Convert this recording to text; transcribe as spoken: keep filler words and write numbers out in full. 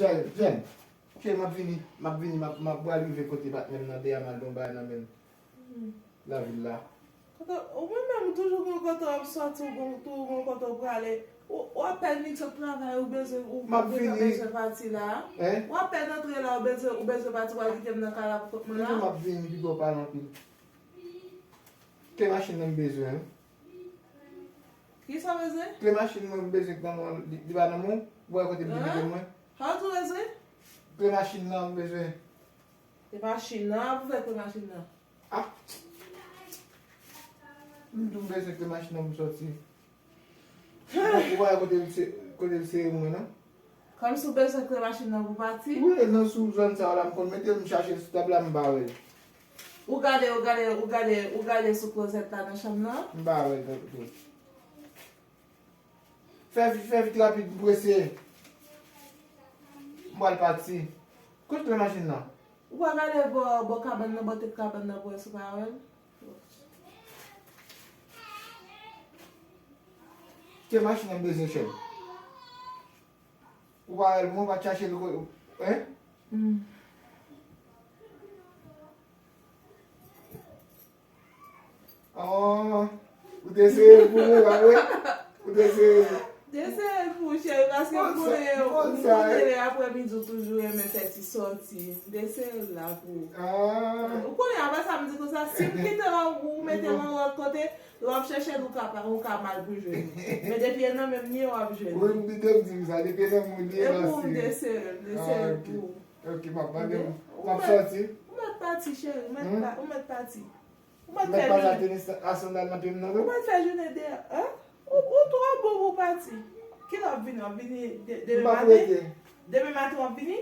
Jèn, jèn. Cheri, m ap vini, m ap vini, m ap, m ap pral rive kote patnè m nan, deyè m al gen yon bagay nan men l. Lavil la. Kote, ou menm menm, ou toujou gen kote w ap sòti, ou gen, toujou gen kote w prale. Ou, ou apèn vin sot travay, ou bezwen, ou, m ap ou gentan vini. Bezwen pati la. Hein? Ou apèn antre la, ou bezwen, ou bezwen pati, w al kite m nan kay la pou kont mwen la. Toujou m ap vini, piga w pale anpil. Kle machin nan m bezwen, wi. Kisa w bezwen? Kle machin mwen m bezwen k nan men w, li, li pa nan men w? Ou wè kote m te kite mwen? Sa w di w bezwen? Kle machin nan m bezwen. Kle machin nan? Pou fè kle machin nan? Ah! M di w m bezwen kle machin nan pou m sòti. Ou pa wè kote l se-, kote l sere mwen, non? Kòmsi w bezwen kle machin nan pou pati? Wi, nan sou zòn sa yo la, m konn mete l, m chache l sou tab la, m pa wè l. Ou gade, ou gade, ou gade, ou gade sou klozèt la nan chanm nan? M pa wè l, tanpri. Fè vit, fè vit, rapid, m prese. M pral pati. Kote kle machin nan? Ou pa gade bò, bò kabann nan, bò tèt kabann nan pou wè si w pa wè l? Kle machin nan m bezwen, chèf. Ou pa wè l, mwen pa t chache l, hein? Hmm. Oh, ou te sere pou mwen, pa vre? Ou te sere. Te sere pou ou, cheri, paske m konnen, m konnen lè aprèmidi ou toujou renmen fè ti sòti. M te sere l la pou ou. Ah. Ou konnen, apre sa, m di konsa, si m kite w, ou mete m yon lòt kote, lè w ap chèche l, ou ka pa, ou ka mal pou jwenn li. Men depi e nan men m li ye, w ap jwenn li. Wi, m di, te m di m sa, depi e nan men w li ye, m ap sere. E pou ou, m te sere, m te sere pou ou. Ok, m ap mande, m ap sòti. Ou mèt pati, cheri, ou mèt pa-, ou mèt pati. Ou mèt fè jounen. Mèt pa sa tenis a sandal nan pye m nan, non? Ou mèt fè jounen deyò, hein? Ou, ou twò bon pou pati. Kilè w ap vini? W ap vini de-, demen maten? Demen maten w ap vini?